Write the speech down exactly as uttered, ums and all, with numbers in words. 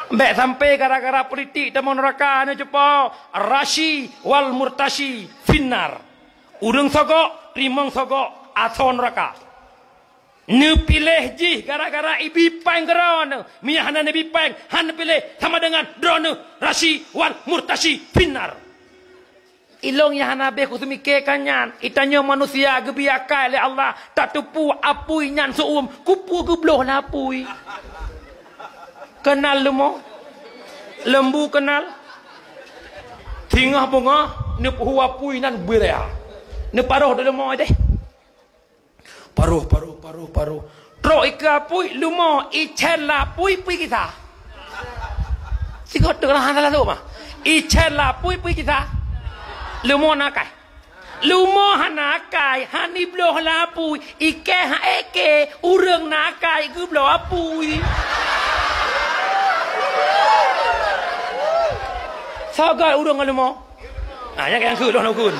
Bék sampai gara-gara politik tamong neuraka, neucupo, rasyi wal murtasyi finnar. Ureuëng sogok, teurimong sogok, asoe neuraka. Neupiléh jih gara-gara ibi péng keudroe neuh. Meunyo hana neubi péng, hana neupiléh, sama dengan droeneuh rasyi wal murtasyi finnar. Ilong nyang hana habéh kuseumike ka nyan. Itanyoe manusia geubri akai lé Allah, tateupeue apui nyan seu-uem, kupeue geubloh lé apui. Keunal leumo? Leumbu keunal? Singoh beungoh neupeuhu apui nan beuraya. Neuparoh di leumo deh. Paroh, paroh, paroh, paroh. Trok ikeue apui, leumo, icén lapui pui gisa. Sigoe teuk lah hana lalu mah. Icén lapui pui gisa. Leumo na akai. Leumo hana akai, han ibloh lapui. Ikée ha ék kée, ureuëng na akai geubloh apui. Sagai ureuëng ngon leumo. Ah, nyang nyang keu lôn ukun.